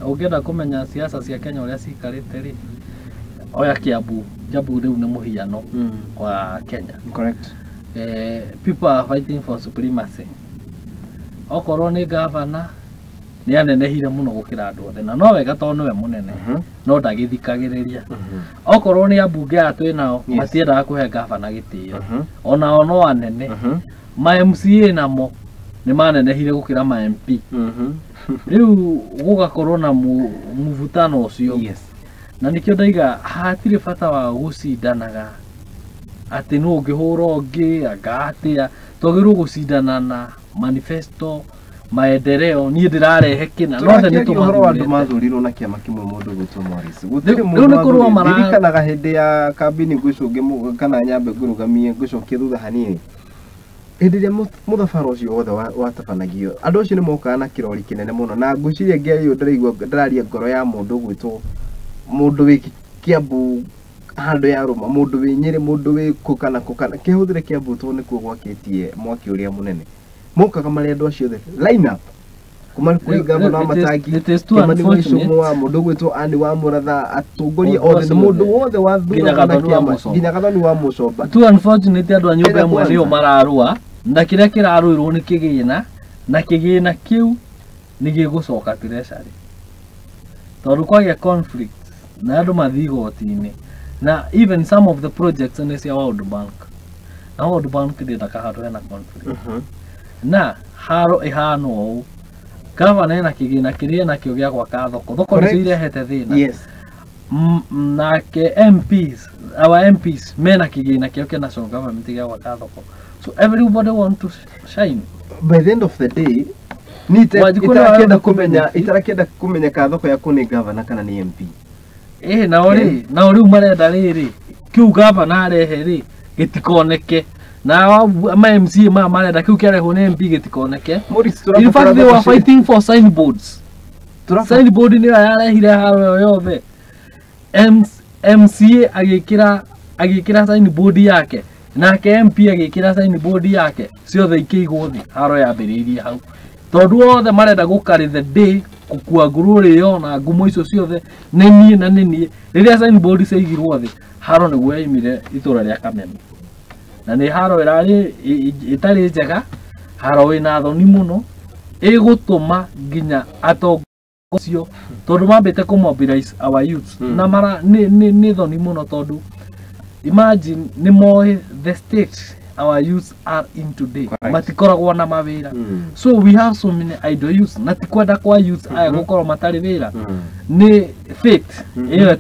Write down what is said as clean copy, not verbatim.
Ũngĩenda kũmenya siasa cia Kenya ũrĩa cikarĩte rĩ, oya Kiambu. Kiambu rĩu nĩ mũhiano wa Kenya. People are fighting for supremacy. Okorwo nĩ gavana, nĩ anenehire mũno gũkĩra andũ othe, na no wega tondũ nĩwe mũnene, no ndagĩthikagĩrĩria. Okorwo nĩ ambunge aya twĩ nao, matiendaga kũhe gavana gĩtĩo, onao no anene. Ma MCA namo nĩ manenehire gũkĩra ma MP. Rĩu gũgakorwo na mũvutano ũcio. Na nĩkĩo ndaiga hatirĩ bata wa gũcindanaga atĩ nũ ũngĩhũra ũngĩ anga atĩa. Twagĩrĩirwo gũcindana na manifesto, maendeleo, niĩ ndĩrarehe kĩna no othe nĩ Tũrakĩaria ũhoro wa andũ tũmathurĩte. Mathurirwo na kĩama kĩmwe, mũndũ gwĩtwo Morris. Gũtirĩ Rĩu mũndũ nĩ kũrũa wathurirwo. Ndirikanaga hĩndĩ ya kambini, ngwĩcũnge kana nyambe ngũrũgamie, ngũcokie thutha hanini, hĩndĩ ĩrĩa mũthabara ũcio wothe watabanagio, andũ acio nĩ mokaga na kĩrori kĩnene mũno, na ngwĩciria ngĩaria ũũ ndĩraigua ndĩraria ngoro ya mũndũ gwĩtwo mũndũ wĩ Kiambu handũ ya rũma, mũndũ wĩ Nyĩrĩ, mũndũ wĩ kũ kana kũ kana kĩhũthĩre Kiambu, tondũ nĩkuo gwakĩtie mwaki ũrĩa mũnene. Mokaga marĩ andũ acio othe line up kuma kũrĩ gavana wa Matangi, It is too Kimani unfortunate. Ichung'wa, mũndũ gwĩtwo Anne wa Mũratha, atongoria Mũndũ othe, acio mũndũ othe. wothe Nginya wathuragwo na Gathoni wa kĩama, Mũcomba. Nginya Gathoni wa Mũcomba. Too unfortunate, andũ a nyũmba Kenya ĩmwe nĩo Kwanza. mararũa, na kĩrĩa kĩrarũĩrwo nĩ kĩgĩna, na kĩgĩna kĩu nĩ gĩgũcoka treasury, tondũ kwagĩa conflict na andũ mathiĩ igoti-inĩ, na even some of the projects nĩ cia World Bank, na World Bank ndĩendaga handũ hena conflict. Na haro ĩhana ũũ, gavana ena kĩgĩna kĩrĩa enakĩo gĩa gwaka thoko, thoko nĩcio irehete thĩna. Nake MPs, our MPs mena kĩgĩna kĩo kĩa national government gĩa gwaka thoko, so everybody want to shine. By the end of the day ni Wanjikũ nĩ itarakĩenda warenda kũmenya kũmenya. Itarakĩenda kũmenya ka thoko yaku nĩ gavana kana nĩ MP. Ĩ nao rĩ, nao rĩu marenda rĩrĩ kĩu gavana arehe rĩ gĩtikoneke, na ma MCA maya marenda kĩu kĩarehwo nĩ MP gĩtikoneke. Morris, In fact, they were fighting for signboards. Signboard nĩyo yarehire haro ĩyo yothe. MCA agĩkĩra signboard yake, nake MP agĩkĩra signboard yake, ciothe ikĩigwo thĩ. Haro yambĩrĩirie hau, tondũ othe marenda gũcarry the day, gũkua ngurũ ĩyo na ngumo icio ciothe nĩ niĩ na nĩ niĩ. Rĩrĩa signboard ciaigirwo thĩ, haro nĩguo yaimire itũra rĩa Kameme, na nĩ haro ĩrarĩ ĩtarĩ njega, haro wĩna thoni mũno, ĩgũtũma nginya atongoria acio, tondũ mambĩte kũ mobilize our youths. Na mara nĩ thoni mũno, tondũ imagine nĩ moĩ the state our youths are in today. Matikoragwo na mawĩra. So we have so many idle youths, na ti kwenda kwa youths aya gũkorwo matarĩ wĩra, nĩ fate ĩyo.